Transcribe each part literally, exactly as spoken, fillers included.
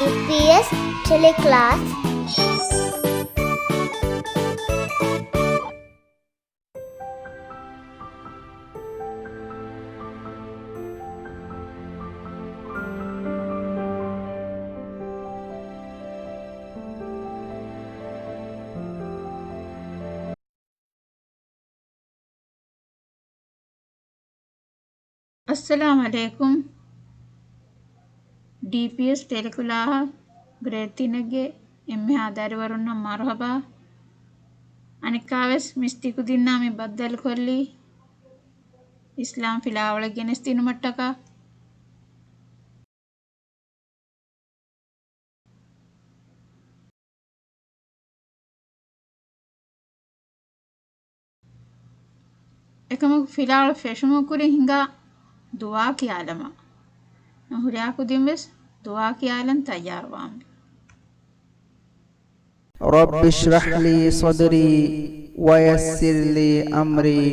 ޑީޕީއެސް ޓެލެކްލާސް. އައްސަލާމު ޢަލައިކުމް. ޑީޕީއެސް ޓެލެކްލާސް ގްރޭޑް ތިނެއްގެ އެންމެހާ ދަރިވަރުންނަށް މަރުޙަބާ. އަނެއްކާވެސް މިސް ތިކުދިންނާ މި ބައްދަލުކޮށްލީ އިސްލާމް ފިލާވަޅެއް ގެނެސްދިނުމަށްޓަކާ. އެކަމަކު ފިލާވަޅު ފެށުމުގެ ކުރިން ހިނގާ ދުޢާ ކިޔާލަމާ. ހުރިހާ ކުދިން ވެސް ދުޢާ ކިޔާލަން ތައްޔާރުވާންވީ. رب اشرح لي صدري ويسر لي أمري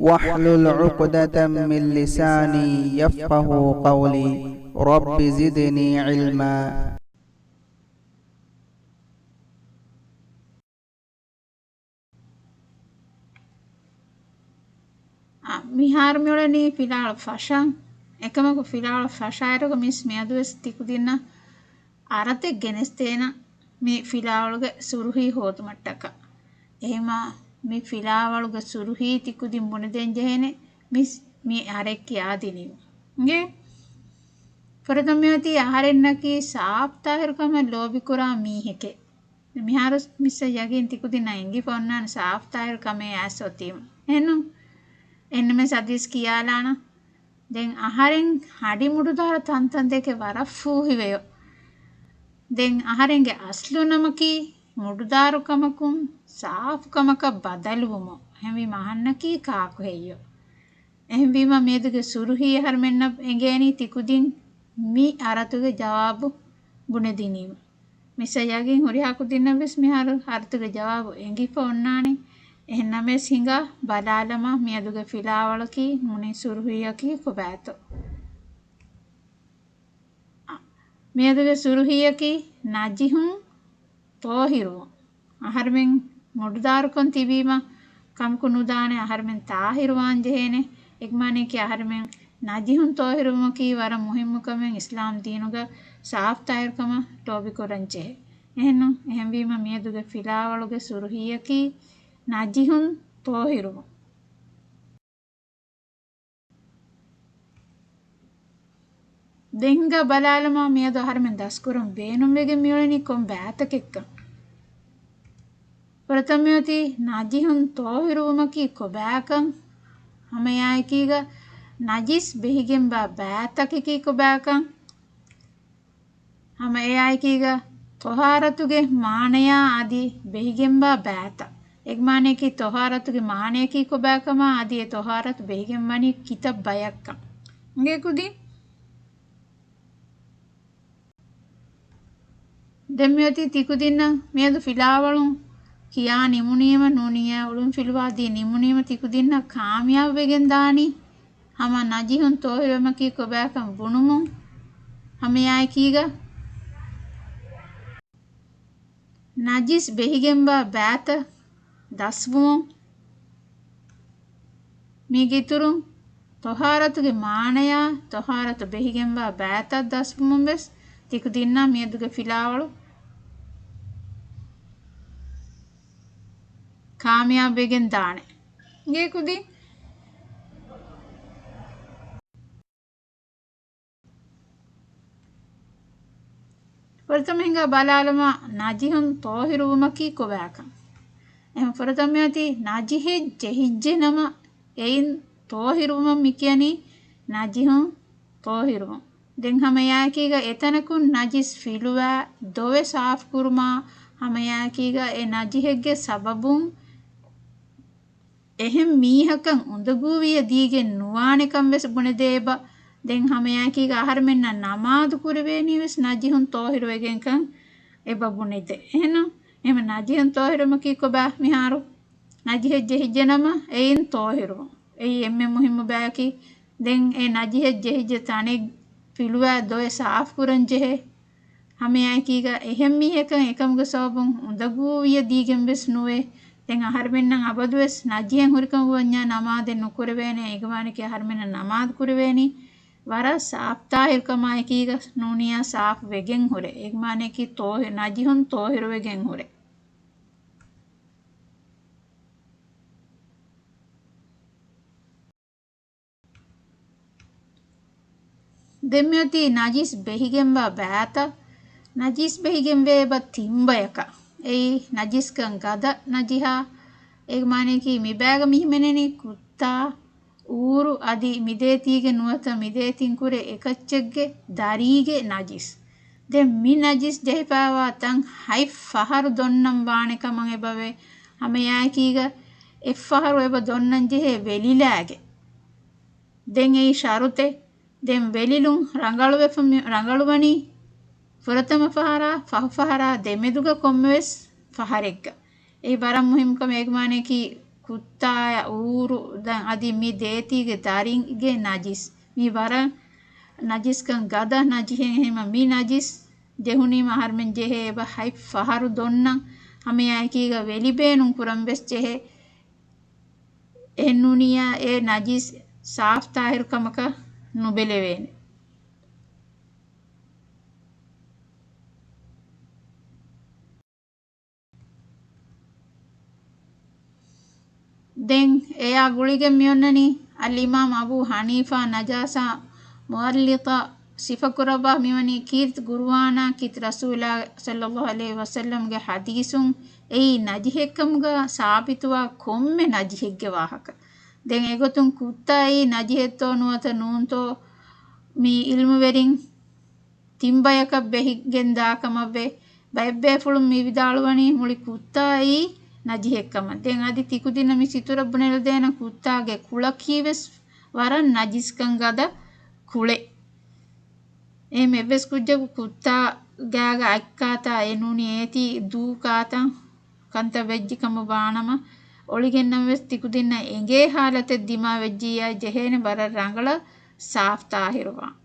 واحلل عقدة من لساني يفقهوا قولي. رب زدني علما. އާ، މިހާރު މިއުޅެނީ ފިލާވަޅު ފަށަން. އެކަމަކު ފިލާވަޅު ފަށާއިރުގަ މިސް މިއަދުވެސް ތިކުދިންނަށް އަރަތެއް ގެނެސްދޭނަން މި ފިލާވަޅުގެ ސުރުޚީ ހޯދުމަށްޓަކާ. އެހެމާ މި ފިލާވަޅުގެ ސުރުޚީ ތިކުދިން ބުނެދޭން ޖެހޭނެ މިސް މި އަރެއް ކިޔާދިނީމަ. އިނގޭ؟ ފުރަތަމަ މިއޮތީ އަހަރެންނަކީ ސާފުތާހިރުކަމަށް ލޯބިކުރާ މީހެކޭ. މިހާރު މިސްއަށް ޔަގީން ތިކުދިންނަށް އެނގިފަ އޮންނާނެ ސާފުތާހިރު ކަމެއް އައިސް އޮތީމަ. އެހެންނު؟ އެންނަމެސް ޙަދީޘް ކިޔާލާނަން. ދެން އަހަރެން ހަޑި މުޑުދާރު ތަންތަން ދެކެ ވަރަށް ފޫހިވެޔޯ. ދެން އަހަރެންގެ އަސްލު ނަމަކީ މުޑުދާރުކަމަކުން ސާފުކަމަކަށް ބަދަލުވުމުން. އެހެންވީމަ އަހަންނަކީ ކާކު ހެއްޔޯ؟ އެހެންވީމަ މިއަދުގެ ސުރުޚީ އަހަރުމެންނަށް އެނގޭނީ ތިކުދިން މި އަރަތުގެ ޖަވާބު ބުނެދިނީމަ. މިސްއަށް ޔަގީން ހުރިހާ ކުދިންނަށް ވެސް މިހާރު އަރަތުގެ ޖަވާބު އެނގިފަ އޮންނާނެ. އެހެންނަމަވެސް ހިނގާ ބަލާލަމާ މިއަދުގެ ފިލާވަޅަކީ ނޫނީ ސުރުޚީއަކީ ކޮބާތޯ؟ މިއަދުގެ ސުރުޚީއަކީ ނަޖިހުން ޠާހިރުވުން. އަހަރުމެން މުޑުދާރުކޮށް ތިބީމަ ކަމަކު ނުދާނެ، އަހަރުމެން ޠާހިރުވާން ޖެހޭނެ. އެގްމާނަކީ އަހަރުމެން ނަޖިހުން ޠާހިރުވުމަކީ ވަރަށް މުހިއްމު ކަމެއް، އިސްލާމް ދީނުގަ ސާފުތާހިރުކަމަށް ލޯބިކުރަން ޖެހޭ. އެހެންނު؟ އެހެންވީމަ މިއަދުގެ ފިލާވަޅުގެ ސުރުޚީއަކީ ނަޖިހުން ޠާހިރުވުން. ދެން ހިނގާ ބަލާލަމާ މިއަދު އަހަރުމެން ދަސްކުރަން ބޭނުންވެގެން މިއުޅެނީ ކޮން ބައިތަކެއްކަން. ފުރަތަމަ މިއޮތީ ނަޖިހުން ޠާހިރުވުމަކީ ކޮބާކަން، ހަމައެއާއެކީގަ ނަޖިސް ބެހިގެންވާ ބައިތަކަކީ ކޮބާކަން. ހަމައެއާއެކީގަ ޠަހާރަތުގެ މާނަޔާ އަދި ބެހިގެންވާ ބައިތައް. އެގެ މާނަޔަކީ ޠަހާރަތުގެ މާނަޔަކީ ކޮބާކަމާ އަދި އެ ޠަހާރަތު ބެހިގެންވަނީ ކިތައް ބަޔަށްކަން. އިނގޭ ކުދިން. ދެން މިއޮތީ ތިކުދިންނަށް މިއަދު ފިލާވަޅުން ކިޔާ ނިމުނީމަ ނޫނިއްޔާ އުޅުން ފިލުވާދީ ނިމުނީމަ ތިކުދިންނަށް ކާމިޔާބުވެގެން ދާނީ. ހަމަ ނަޖިހުން ޠާހިރުވުމަކީ ކޮބާކަން ބުނުމުން ހަމައެއާއެކީގަ ނަޖިސް ބެހިގެންވާ ބައިތައް ދަސްވުމުން މީގެ އިތުރުން ޠަހާރަތުގެ މާނަޔާ ޠަހާރަތު ބެހިގެންވާ ބައިތައް ދަސްވުމުން ވެސް ތިކުދިންނާ މިއަދުގެ ފިލާވަޅު ކާމިޔާބުވެގެން ދާނެ. އިނގޭ ކުދިން. ފުރަތަމަ ހިނގާ ބަލާލަމާ ނަޖިހުން ޠާހިރުވުމަކީ ކޮބާކަން. އެހެން ފުރަތަމަ މިއޮތީ ނަޖިހެއް ޖެހިއްޖެ ނަމަ އެއިން ޠާހިރުވުމަށް މިކިޔަނީ ނަޖިހުން ޠާހިރުވުން. ދެން ހަމައެއާއެކީގަ އެތަނަކުން ނަޖިސް ފިލުވާ ދޮވެ ސާފުކުރުމާ ހަމައެއާއެކީގަ އެ ނަޖިހެއްގެ ސަބަބުން އެހެން މީހަކަށް އުނދަގޫވިޔަ ދީގެން ނުވާނެކަން ވެސް ބުނެދޭ އެބަ. ދެން ހަމައެއާއެކީގަ އަހަރުމެންނަށް ނަމާދު ކުރެވޭނީ ވެސް ނަޖިހުން ޠާހިރުވެގެންކަން އެބަ ބުނެދޭ. އެހެން ނަޖިހުން ޠާހިރުވުމަކީ ކޮބާ މިހާރު؟ ނަޖިހެއް ޖެހިއްޖެ ނަމަ އެއިން ޠާހިރުވުން. އެއީ އެންމެ މުހިއްމު ބަޔަކީ. ދެން އެ ނަޖިހެއް ޖެހިއްޖެ ތަނެއް ފިލުވާ ދޮވެ ސާފުކުރަން ޖެހޭ. ހަމައެކީގަ އެހެން މީހަކަށް އެކަމުގެ ސަބަބުން އުނދަގޫވިޔަ ދީގެން ވެސް ނުވޭ. ދެން އަހަރުމެންނަށް އަބަދުވެސް ނަޖިހެއް ހުރިކަމަށް ވަންޏާ ނަމާދެއް ނުކުރެވޭނެ. އޭގެ މާނައަކީ އަހަރުމެންނަށް ނަމާދު ކުރެވޭނީ ވަރަށް ސާފު ތާހިރުކަމާއެކީގަ ނޫނިޔާ ސާފު ވެގެން ހުރެ. އޭގެ މާނައަކީ ތޯހި-، ނަޖިހުން ތޯހިރުވެގެން ހުރެ. ދެން މިއޮތީ ނަޖިސް ބެހިގެންވާ ބައިތައް. ނަޖިސް ބެހިގެންވޭ އެބަ ތިން ބަޔަކަށް. އެއީ ނަޖިސްކަން ގަދަ ނަޖިހާ. އޭގެ މާނައަކީ މި ބައިގަ މި ހިމެނެނީ ކުއްތާ، އޫރު އަދި މި ދޭތީގެ ނުވަތަ މި ދޭތިން ކުރެ އެކައްޗެއްގެ ދަރީގެ ނަޖިސް. ދެން މި ނަޖިސް ޖެހިފައިވާ ތަން ހަތް ފަހަރު ދޮންނަން ވާނެ ކަމަށް އެބަވޭ. ހަމައެއާއެކީގަ އެއްފަހަރު އެބަ ދޮންނަން ޖެހޭ ވެލިލާގެ. ދެން އެއީ ޝަރުތެއް. ދެން ވެލިލުން ރަނގަޅުވެފަ މި-، ރަނގަޅުވަނީ ފުރަތަމަ ފަހަރާ، ފަހު ފަހަރާ ދެމެދުގަ ކޮންމެވެސް ފަހަރެއްގަ. އެއީ ވަރަށް މުހިންމު ކަމެއް. އޭގެ މާނައަކީ ކުއްތާއަށް އޫރު ދަން އަދި މި ދޭތީގެ ދަރީގެ ނަޖިސް. މީ ވަރަށް ނަޖިސްކަން ގަދަ ނަޖިހެއް. އެހެންވީމަ މި ނަޖިސް ޖެހުނީމަ އަހަރުމެން ޖެހޭ އެބަ ހަތް ފަހަރު ދޮންނަން. ހަމައެއާއެކީގަ ވެލި ބޭނުން ކުރަން ވެސް ޖެހޭ. އެހެންނޫނިއްޔާ އެ ނަޖިސް ސާފު ތާހިރު ކަމަކަށް ނުބެލެވޭނެ. ދެން އެޔާ ގުޅިގެން މިއޮންނަނީ އަލްއިމާމް އަބޫ ޙަނީފާ ނަޖާސާ މުއައްލިތަށް ސިފަކުރައްވާ މިވަނީ ކީރިތި ގުރުއާނާ ކީރިތި ރަސޫލާ ޞައްލައްލާހު ޢަލައިހި ވަސައްލަމްގެ ޙަދީޘުން އެއީ ނަޖިހެއްކަމުގަ ސާބިތުވާ ކޮންމެ ނަޖިހެއްގެ ވާހަކަ. ދެން އެގޮތުން ކުއްތާއީ ނަޖިހެއްތޯ ނުވަތަ ނޫންތޯ މި އިލްމުވެރިން ތިން ބަޔަކަށް ބެހިގެން ދާ ކަމަށްވެ. ބައެއްބޭފުޅުން މި ވިދާޅުވަނީ މުޅި ކުއްތާއީ ނަޖިހެއްކަމަށް. ދެން އަދި ތިކުދިންނަށް މި ސިތުރަށް ބުނެލަދޭނަން ކުއްތާގެ ކުޅަކީވެސް ވަރަށް ނަޖިސްކަން ގަދަ ކުޅެއް. އެހެން އެއްވެސް ކުއްޖަކު ކުއްތާ ގާގަ އަތްކާތާ އެ ނޫނީ އޭތި ދޫ ކާތަން ކަންތައް ވެއްޖި ކަމަށް ވާނަމަ، އޮޅިގެންނަމަވެސް ތިކުދިންނަށް އެނގޭ ހާލަތެއް ދިމާވެއްޖިއްޔާ ޖެހޭނެ ވަރަށް ރަނގަޅަށް ސާފު ތާހިރުވާން.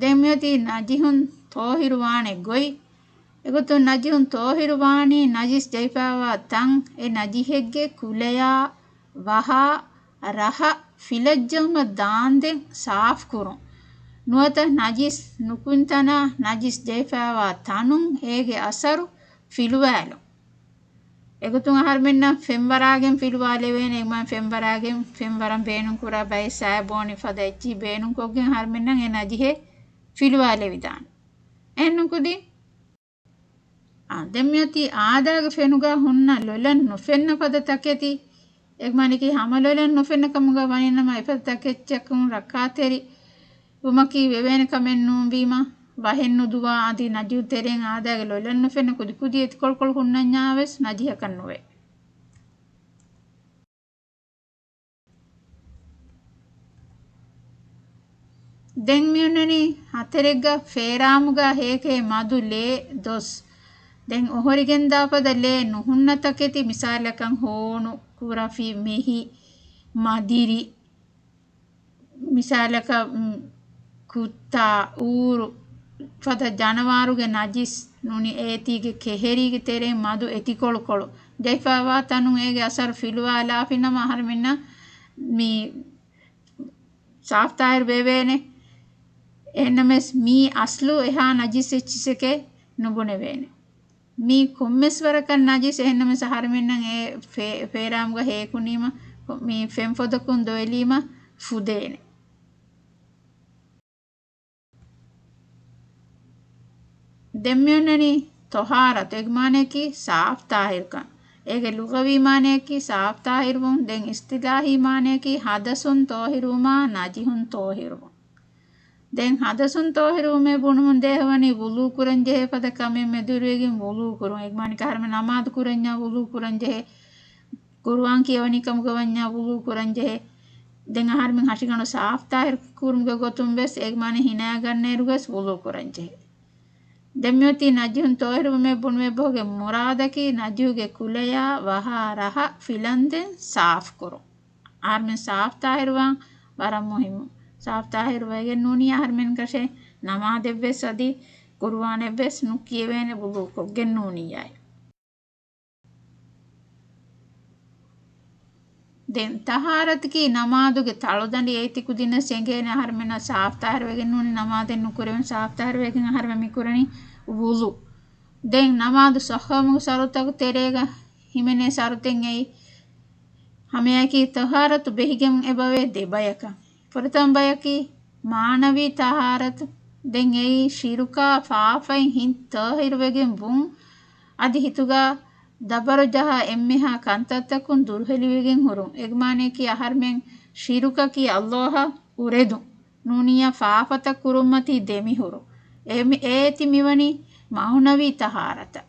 ދެން މިއޮތީ ނަޖިހުން ތޯހިރުވާނެ ގޮތް. އެގޮތުން ނަޖިހުން ތޯހިރުވާނީ ނަޖިސް ޖެހިފައިވާ ތަން އެ ނަޖިހެއްގެ ކުލަޔާ، ވަހާ، ރަހަ، ފިލައްޖައުމަށް ދާންދެން ސާފުކުރުން. ނުވަތަ ނަޖިސް ނުކުތްތަނާ ނަޖިސް ޖެހިފައިވާ ތަނުން އޭގެ އަސަރު ފިލުވާލުން. އެގޮތުން އަހަރުމެންނަށް ފެންވަރާގެން ފިލުވާލެވޭނެ. އެގޮތުން ފެންވަރާގެން، ފެންވަރަން ބޭނުންކުރާ ބައެއް ސާބޯނި ފަދަ އެއްޗިހި ބޭނުންކޮށްގެން އަހަރުމެންނަށް އެ ނަޖިހެއް ފިލުވާލެވިދާނެ. އެހެންނުކުދިން، އާ، ދެން މިއޮތީ އާދާގެ ފެނުގަ ހުންނަ ލޮލަށް ނުފެންނަ ފަދަ ތަކެތި. އެ މާނައަކީ ހަމަ ލޮލަށް ނުފެންނަ ކަމުގަ ވަނީނަމަ އެފަދަ ތަކެއްޗަކުން ރައްކާތެރި ވުމަކީ ވެވޭނެ ކަމެއް ނޫންވީމަ، ވަހެއް ނުދުވާ އަދި ނަޖިހު ތެރެއިން އާދާގެ ލޮލަށް ނުފެންނަ ކުދިކުދި އެތިކޮޅުކޮޅު ހުންނަންޏާވެސް ނަޖިހަކަށް ނުވޭ. ދެން މިއޮންނަނީ ހަތެރެއްގަ ފޭރާމުގަ ހޭކޭ މަދު ލޭ ދޮސް. ދެން އޮހޮރިގެންދާ ފަދަ ލޭ ނުހުންނަ ތަކެތި، މިސާލަކަށް ހޯނު، ކުރަފި، މެހި، މަދިރި، މިސާލަކަށް، މް، ކުއްތާ، އޫރު، ފަދަ ޖަނަވާރުގެ ނަޖިސް ނޫނީ އޭތީގެ ކެހެރީގެ ތެރެއިން މަދު އެތިކޮޅުކޮޅު ޖެހިފައިވާ ތަނުން އޭގެ އަސަރު ފިލުވާލާފިނަމަ އަހަރުމެންނަށް މި ސާފު ތާހިރު ވެވޭނެ. އެހެންނަމަވެސް މީ އަސްލު އެހާ ނަޖިސް އެއްޗިއްސެކޭ ނުބުނެވޭނެ. މީ ކޮންމެސް ވަރަކަށް ނަޖިސް. އެހެންނަމަވެސް އަހަރުމެންނަށް އެ ފޭ-، ފޭރާމުގަ ހޭކުނީމަ، މި ފެންފޮދަކުން ދޮވެލީމަ ފުދޭނެ. ދެން މިއޮންނަނީ ޠަހާރަތު، އޭގެ މާނައަކީ ސާފު ތާހިރުކަން. އޭގެ ލުޣަވީ މާނައަކީ ސާފު ތާހިރުވުން. ދެން އިޞްޠިލާޙީ މާނައަކީ ޙަދަޘުން ޠާހިރުވުމާ ނަޖިހުން ޠާހިރުވުން. ދެން ޙަދަޘުން ޠާހިރުވުމޭ ބުނުމުން ދޭހަވަނީ ވުޟޫ ކުރަން ޖެހޭ ފަދަ ކަމެއް މެދުވެރިވެގެން ވުޟޫ ކުރުން. އޭގެ މާނައަކީ އަހަރުމެން ނަމާދު ކުރަންޏާ ވުޟޫ ކުރަން ޖެހޭ، ޤުރުއާން ކިޔަވަނީ ކަމުގަ ވަންޏާ ވުޟޫ ކުރަން ޖެހޭ. ދެން އަހަރުމެން ހަށިގަނޑު ސާފު ތާހިރު ކުރުމުގެ ގޮތުން ވެސް އޭގެ މާނަ ހިނާގަންނައިރު ވެސް ވުޟޫ ކުރަން ޖެހޭ. ދެން މިއޮތީ ނަޖިހުން ތޯހިރުވުމޭ ބުނުމޭ ބަހުގެ މުރާދަކީ ނަޖިހުގެ ކުލަޔާ ވަހާ ރަހަ ފިލަންދެން ސާފުކުރުން. އަހަރުމެން ސާފު ތާހިރުވާން ވަރަށް މުހިއްމު. ސާފު ތާހިރު ވެގެން ނޫނީ އަހަރުމެން ކަށެއް ނަމާދެއްވެސް އަދި ޤުރުއާނެއްވެސް ނުކިޔެވޭނެ ވުޟޫކޮށްގެން ނޫނީ އާއި. ދެން ތަހާރަތަކީ ނަމާދުގެ ތަޅުދަނޑި. އޭތި ކުދިންނަށް އެނގޭނެ އަހަރުމެންނަށް ސާފު ތާހިރު ވެގެން ނޫނީ ނަމާދެއް ނުކުރެވެން، ސާފު ތާހިރު ވެގެން އަހަރުމެން މިކުރަނީ ވުޟޫ. ދެން ނަމާދު ޞައްޙަވުމުގެ ޝަރުޠުތަކުގެ ތެރޭގަ ހިމެނޭ ޝަރުޠެއް އެއީ. ހަމައެކީ ތަހާރަތު ބެހިގެން އެބަވޭ ދެބަޔަކަށް. ފުރަތަމަ ބަޔަކީ މާނަވީ ތަހާރަތު. ދެން އެއީ ޝިރުކާ ފާފައިން ހިތް ތާހިރުވެގެން ވުން، އަދި ހިތުގަ ދަބަރު ޖަހާ އެންމެހާ ކަންތައްތަކުން ދުރުހެލިވެގެން ހުރުން. އޭގެ މާނަޔަކީ އަހަރުމެން ޝިރުކަކީ ﷲ އަށް އުރެދުން. ނޫނިއްޔާ ފާފަތައް ކުރުންމަތީ ދެމިހުރުން. އެ-، އޭތި މިވަނީ މާނަވީ ތަހާރަތަށް.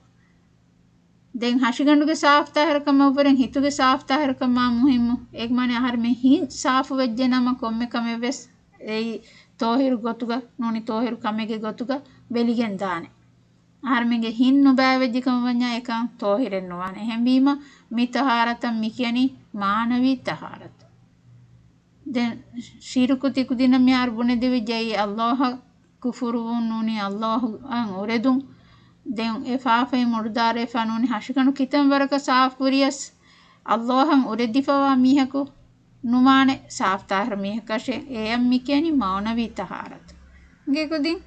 ދެން ހަށިގަނޑުގެ ސާފު ތާހިރުކަމަށްވުރެން ހިތުގެ ސާފު ތާހިރުކަމާ މުހިއްމު. އޭގެ މާނަ އަހަރުމެން ހިތް ސާފު ވެއްޖެ ނަމަ ކޮންމެ ކަމެއްވެސް އެއީ ތޯހިރު ގޮތުގަ ނޫނީ ތޯހިރު ކަމެއްގެ ގޮތުގަ ވެލިގެން ދާނެ. އަހަރުމެންގެ ހިތް ނުބައިވެއްޖެ ކަމަށް ވަންޏާ އެކަން ތޯހިރެއް ނުވާނެ. އެހެންވީމަ މި ތަހާރަތަށް މިކިޔަނީ މާނަވީ ތަހާރަތު. ދެން ޝިރުކު ތިކުދިންނަށް މިހާރު ބުނެދެވިއްޖެ އެއީ ﷲ އަށް ކުފުރުވުން ނޫނީ ﷲ އަށް އުރެދުން. ދެން އެ ފާފައިން މޮޅުދާރަވެފަ ނޫނީ ހަށިގަނޑު ކިތަން ވަރަކަށް ސާފު ކުރިޔަސް ﷲ އަށް އުރެދިފަވާ މީހަކު ނުމާނެ ސާފު ތާހިރު މީހަކަށެއް. އެއަށް މިކިޔަނީ މާނަވީ ތަހާރަތު. އިނގޭ ކުދިން.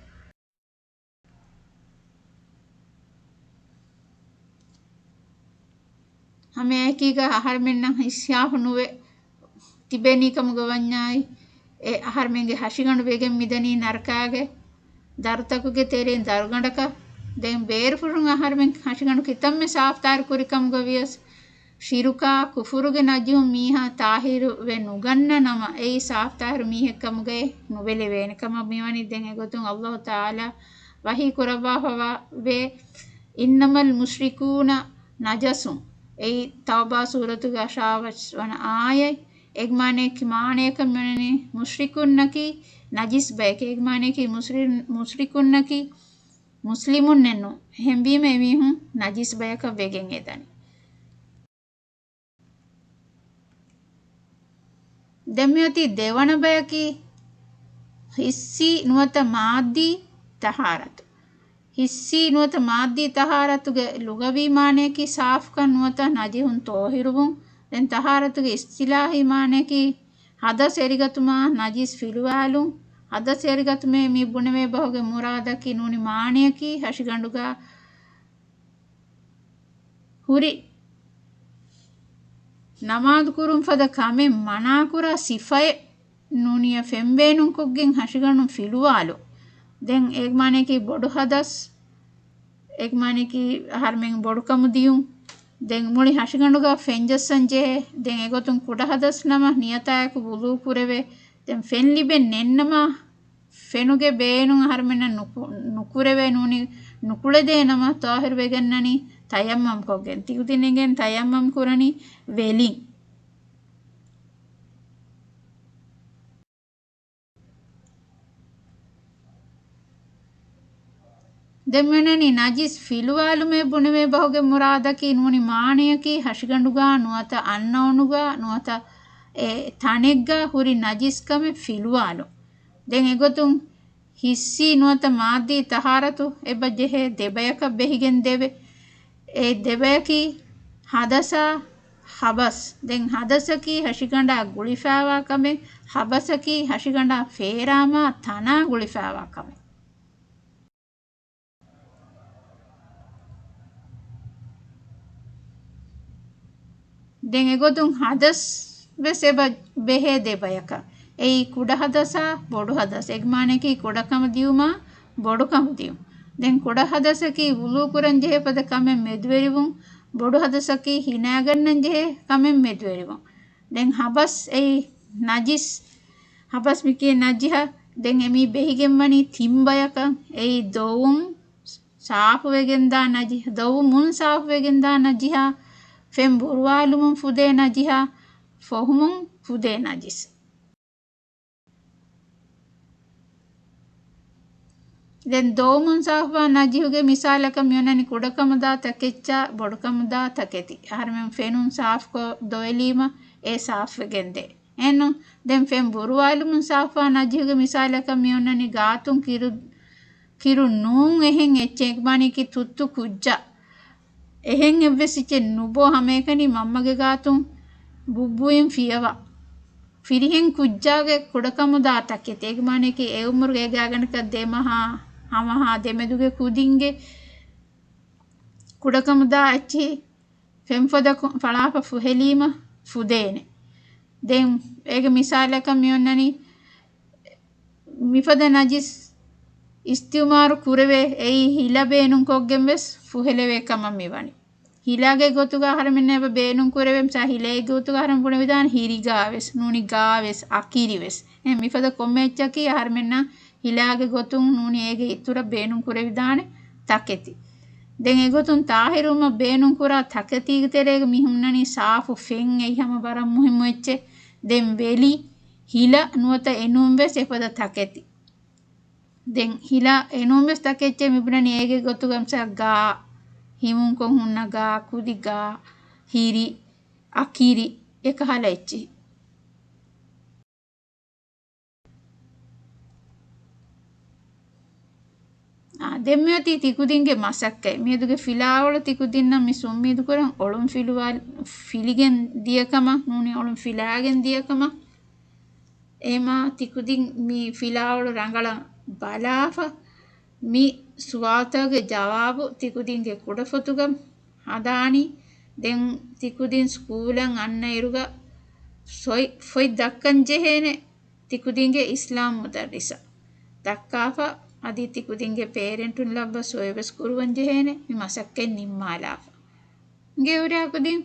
ހަމައެކީގަ އަހަރުމެންނަށް ހިތްސާފު ނުވެ ތިބެނީ ކަމުގަ ވަންޏާއި، އެ އަހަރުމެންގެ ހަށިގަނޑު ވެގެން މިދަނީ ނަރަކާގެ ދަރުތަކުގެ ތެރެއިން ދަރުގަނޑަކަށް. ދެން ބޭރުފުށުން އަހަރުމެން ހަށިގަނޑު ކިތަންމެ ސާފު ތާހިރު ކުރި ކަމުގަ ވިޔަސް، ޝިރުކާ ކުފުރުގެ ނަޖިހުން މީހާ ތާހިރު ވެ ނުގަންނަ ނަމަ، އެއީ ސާފު ތާހިރު މީހެއް ކަމުގައި ނުބެލެވޭނެ ކަމަށް މިވަނީ. ދެން އެގޮތުން ﷲ ތަޢާލާ ވަޙީ ކުރައްވާފަވާ ވޭ، "إنما المشركون نجس." އެއީ ތައުބާ ސޫރަތުގެ އަށާވީސް ވަނަ އާޔަތް. އޭގެ މާނަޔަކީ، މާނަޔަކަށް މިވަނީ މުޝްރިކުންނަކީ ނަޖިސް ބަޔެކޭ. އޭގެ މާނަޔަކީ މުސްރި-، މުޝްރިކުންނަކީ މުސްލިމުންނެއް ނޫން. އެހެންވީމަ އެމީހުން ނަޖިސް ބަޔަކަށް ވެގެން އެދަނީ. ދެން މިއޮތީ ދެވަނަ ބަޔަކީ ޙިއްސީ ނުވަތަ މާއްދީ ތަހާރަތު. ޙިއްސީ ނުވަތަ މާއްދީ ތަހާރަތުގެ ލުޣަވީ މާނަޔަކީ ސާފުކަން ނުވަތަ ނަޖިހުން ތޯހިރުވުން. ދެން ތަހާރަތުގެ އިޞްޠިލާޙީ މާނަޔަކީ ޙަދަސް އެރިގަތުމާ ނަޖިސް ފިލުވާލުން. ޙަދަސް އެރިގަތުމޭ މި ބުނެވޭ ބަހުގެ މުރާދަކީ ނޫނީ މާނަޔަކީ ހަށިގަނޑުގަ ހުރި ނަމާދު ކުރުން ފަދަ ކަމެއް މަނާކުރާ ސިފައެއް ނޫނިޔަ ފެންބޭނުންކޮށްގެން ހަށިގަނޑުން ފިލުވާލު. ދެން އޭގެ މާނަޔަކީ ބޮޑު ޙަދަސް، އޭގެ މާނަޔަކީ އަހަރުމެން ބޮޑުކަމު ދިޔުން. ދެން މުޅި ހަށިގަނޑުގަ ފެންޖައްސަން ޖެހޭ. ދެން އެގޮތުން ކުޑަ ޙަދަސް ނަމަ ނިޔަތާއެކު ވުޟޫ ކުރެވޭ. ދެން ފެން ލިބެން ނެތްނަމަ ފެނުގެ ބޭނުން އަހަރުމެންނަށް ނުކު-، ނުކުރެވޭ ނޫނީ ނުކުޅެދޭ ނަމަ ތާހިރު ވެގެންނަނީ ތަޔައްމަމް ކޮށްގެން. ތިކުދިން އެނގޭނެ ތަޔައްމަމް ކުރަނީ ވެލިން. ދެން މިއޮންނަނީ ނަޖިސް ފިލުވާލުމޭ ބުނެވޭ ބަހުގެ މުރާދަކީ ނޫނީ މާނަޔަކީ ހަށިގަނޑުގަ ނުވަތަ އަންނައުނުގަ ނުވަތަ އެ ތަނެއްގަ ހުރި ނަޖިސް ކަމެއް ފިލުވާލުން. ދެން އެގޮތުން ހިއްސީ ނުވަތަ މާއްދީ ތަހާރަތު އެބަ ޖެހޭ ދެބަޔަކަށް ބެހިގެން ދެވޭ. އެ ދެބަޔަކީ ޙަދަސާ ޚަބަސް. ދެން ޙަދަސަކީ ހަށިގަނޑާ ގުޅިފައިވާ ކަމެއް، ޚަބަސަކީ ހަށިގަނޑާ ފޭރާމާ ތަނާ ގުޅިފައިވާ ކަމެއް. ދެން އެގޮތުން ޙަދަސް ވެސް އެބަ ބެހޭ ދެބަޔަކަށް. އެއީ ކުޑަ ޙަދަސާ ބޮޑު ޙަދަސް. އޭގެ މާނަޔަކީ ކުޑަކަމު ދިޔުމާ ބޮޑުކަމު ދިޔުން. ދެން ކުޑަ ޙަދަސަކީ ވުޟޫ ކުރަން ޖެހޭ ފަދަ ކަމެއް މެދުވެރިވުން، ބޮޑު ޙަދަސަކީ ހިނާގަންނަން ޖެހޭ ކަމެއް މެދުވެރިވުން. ދެން ޙަބަސް އެއީ ނަޖިސް، ޙަބަސް މިކިޔޭ ނަޖިހަ. ދެން އެމީ ބެހިގެންވަނީ ތިން ބަޔަކަށް. އެއީ ދޮވުން ސާފުވެގެންދާ ނަޖި-، ދޮވުމުން ސާފުވެގެންދާ ނަޖިހާ، ފެން ބުރުވާލުމުން ފުދޭ ނަޖިހާ، ފޮހުމުން ފުދޭ ނަޖިސް. ދެން ދޮވުމުން ސާފުވާ ނަޖިހުގެ މިސާލަކަށް މިއޮންނަނީ ކުޑަކަމުދާ ތަކެއްޗާ ބޮޑުކަމުދާ ތަކެތި. އަހަރެމެން ފެނުން ސާފުކޮށް ދޮވެލީމަ އެ ސާފުވެގެންދޭ. އެހެންނު ދެން ފެން ބުރުވާލުމުން ސާފުވާ ނަޖިހުގެ މިސާލަކަށް މިއޮންނަނީ ގާތުން ކިރު، ކިރު ނޫން އެހެން އެއްޗެއް، އެކަމަކީ ތުއްތު ކުއްޖާ. އެހެން އެއްވެސް އެއްޗެއް ނުބޯ ހަމައެކަނި މަންމަގެ ގާތުން ބުއްބުއިން ފިޔަވާ. ފިރިހެން ކުއްޖާގެ ކުޑަކަމުދާ ތަކެތި. އެކަމަކީ އެ އުމުރުގެ އެ ގާތްގަނޑަކަށް ދެމަހާ، ހަމަހާ ދެމެދުގެ ކުދިންގެ ކުޑަކަމުދާ އެއްޗިހި ފެންފޮދަކުން ފަޅާފަ ފުހެލީމަ ފުދޭނެ. ދެން އޭގެ މިސާލަކަށް މިއޮންނަނީ މިފަދަ ނަޖިސް އިސްތިއުމާރު ކުރެވޭ އެއީ ހިލަ ބޭނުންކޮށްގެން ވެސް ފުހެލެވޭ ކަމަށް މިވަނީ. ހިލާގެ ގޮތުގަ އަހަރެމެންނަށް އެބަ ބޭނުން ކުރެވޭ، މިސާ ހިލޭގެ ގޮތުގަ އަހަރެން ބުނެވިދާނެ ހިރިގާވެސް، ނޫނީ ގާވެސް، އަކިރިވެސް. އެހެން މިފަދަ ކޮންމެ އެއްޗަކީ އަހަރެމެންނަށް ހިލާގެ ގޮތުން ނޫނީ އޭގެ އިތުރަށް ބޭނުން ކުރެވިދާނެ ތަކެތި. ދެން އެގޮތުން ތާހިރުވުމަށް ބޭނުން ކުރާ ތަކެތީގެ ތެރޭގަ މި ހުންނަނީ ސާފު ފެން، އެއީ ހަމަ ވަރަށް މުހިއްމު އެއްޗެއް. ދެން ވެލި، ހިލަ ނުވަތަ އެނޫން ވެސް އެފަދަ ތަކެތި. ދެން ހިލަ އެނޫން ވެސް ތަކެއްޗެއް މިބުނަނީ އޭގެ ގޮތުގަ މިސާ ގާ، ހިމުންކޮށް ހުންނަ ގާ، ކުދި ގާ، ހިރި، އަކިރި، އެކަހަލަ އެއްޗިހި. އާ، ދެން މިއޮތީ ތިކުދިންގެ މަސައްކަތް. މިއަދުގެ ފިލާވަޅު ތިކުދިންނަށް މިސް އުއްމީދު ކުރަން އޮޅުން ފިލުވާ، ފިލިގެން ދިޔަ ކަމަށް، ނޫނީ އޮޅުން ފިލާގެން ދިޔަ ކަމަށް. އެހެމާ ތިކުދިން މި ފިލާވަޅު ރަނގަޅަށް ބަލާފަ، މި ސުވާލުތަކުގެ ޖަވާބު ތިކުދިންގެ ކުޑަފޮތުގަ ހަދާނީ. ދެން ތިކުދިން ސްކޫލަށް އަންނައިރުގަ ސޮއި، ފޮތް ދައްކަން ޖެހޭނެ ތިކުދިންގެ އިސްލާމް މުދައްރިސަށް ދައްކާފަ، އަދި ތިކުދިންގެ ޕޭރެންޓުން ލައްވަ ސޮއިވެސް ކުރުވަން ޖެހޭނެ މި މަސައްކަތް ނިންމާލާފަ. އިނގޭ ހުރިހާ ކުދިން.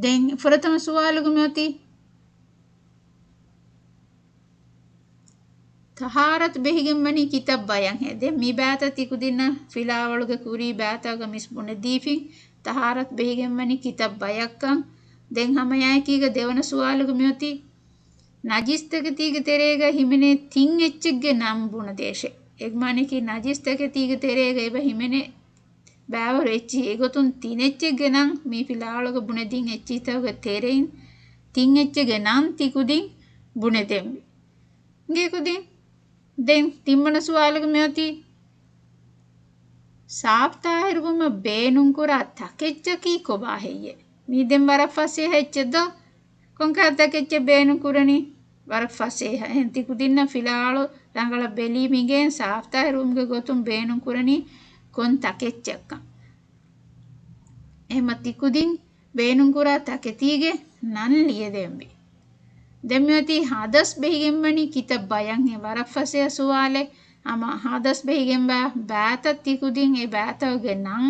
ދެން ފުރަތަމަ ސުވާލުގަ މިއޮތީ ތަހާރަތު ބެހިގެންވަނީ ކިތައް ބަޔަކްހޭ؟ ދެން މި ބައިތައް ތިކުދިންނަށް ފިލާވަޅުގެ ކުރީ ބައިތަކުގަ މިސް ބުނެދީފިން، ތަހާރަތު ބެހިގެންވަނީ ކިތައް ބަޔަކަށް. ދެން ހަމައެއާއެކީގަ ދެވަނަ ސުވާލުގަ މިއޮތީ ނަޖިސްތަކެތީގެ ތެރޭގަ ހިމެނޭ ތިން އެއްޗެއްގެ ނަން ބުނެދޭށޭ. އެކަމަކީ ނަޖިސްތަކެތީގެ ތެރޭގަ އެބަ ހިމެނޭ ބައިވަރު އެއްޗިހި. އެގޮތުން ތިނެއްޗެއްގެ ނަން މި ފިލާވަޅުގަ ބުނެދިން އެއްޗިހިތަކުގެ ތެރެއިން ތިން އެއްޗެއްގެ ނަން ތިކުދިން ބުނެދެންވީ. އިނގޭ ކުދިން. ދެން ތިންވަނަ ސުވާލުގަ މިއޮތީ ސާފުތާހިރުވުމަށް ބޭނުންކުރާ ތަކެއްޗަކީ ކޮބާ ހެއްޔޭ؟ މީ ދެން ވަރަށް ފަސޭހަ އެއްޗެއް ދޯ؟ ކޮންކަހަލަ ތަކެއްޗެއް ބޭނުން ކުރަނީ؟ ވަރަށް ފަސޭހަ. އެހެން ތިކުދިންނަށް ފިލާވަޅު ރަނގަޅަށް ބެލީމަ އިނގޭން ސާފުތާހިރުވުމުގެ ގޮތުން ބޭނުން ކުރަނީ ކޮން ތަކެއްޗެއްކަން. އެހެމަ ތިކުދިން ބޭނުންކުރާ ތަކެތީގެ ނަން ލިޔެދެންވީ. ދެން މިއޮތީ ހަދަސް ބެހިގެންވަނީ ކިތައް ބަޔަކްހޭ؟ ވަރަށް ފަސޭހަ ސުވާލެއް. ހަމަ ހަދަސް ބެހިގެންވާ ބައިތައް ތިކުދިން އެ ބައިތަކުގެ ނަން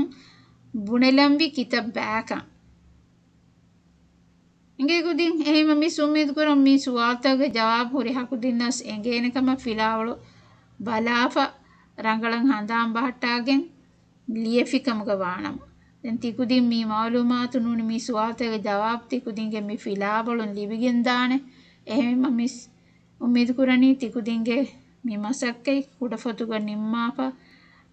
ބުނެލަންވީ ކިތައް ބަޔަކަށް. އިނގޭ ކުދިން، އެހެމަ މިސް އުއްމީދު ކުރަން މި ސުވާލުތަކުގެ ޖަވާބު ހުރިހާ ކުދިންނަސް އެނގޭނެ ކަމަށް ފިލާވަޅު ބަލާފަ ރަނގަޅަށް ހަނދާން ބަހައްޓާގެން ލިޔެފިކަމުގަ ވާނަމަ. ދެން ތިކުދިން މި މައުލޫމާތު ނޫނީ މި ސުވާލުތަކުގެ ޖަވާބު ތިކުދިންގެ މި ފިލާވަޅުން ލިބިގެންދާނެ. އެހެންވީމަ މިސް އުއްމީދު ކުރަނީ ތިކުދިންގެ މި މަސައްކަތް ކުޑަފޮތުގަ ނިންމާފަ،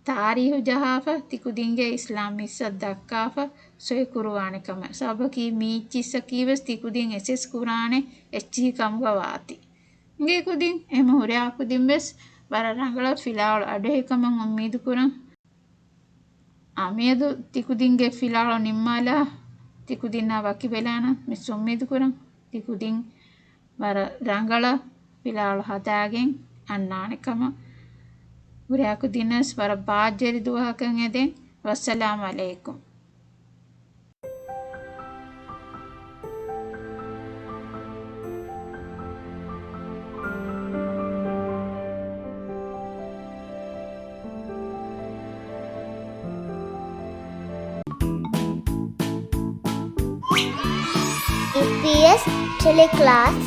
ތާރީހު ޖަހާފަ، ތިކުދިންގެ އިސްލާމް މިސްއަށް ދައްކާފަ ސޮއިކުރުވާނެ ކަމަށް. ސަބަބަކީ މި އެއްޗިއްސަކީ ވެސް ތިކުދިން އެސެސް ކުރާނެ އެއްޗިހި ކަމުގަ ވާތީ. އިނގޭ ކުދިން، އެހެމަ ހުރިހާ ކުދިން ވެސް ވަރަށް ރަނގަޅަށް ފިލާވަޅު އަޑުއެހި ކަމަށް އުއްމީދު ކުރަން. އާ، މިއަދު ތިކުދިންގެ ފިލާވަޅު ނިންމާލާ، ތިކުދިންނާ ވަކިވެލާނަން މިސް އުއްމީދު ކުރަން. ތިކުދިން ވަރަށް ރަނގަޅަށް ފިލާވަޅު ހަދާގެން އަންނާނެ ކަމަށް. ހުރިހާ ކުދިންނަސް ވަރަށް ބާއްޖަވެރި ދުވަހަކަށް އެދެން. ވައްސަލާމް އަލައިކުމް. އީޕީއެސް ޓެލެކްލާސް.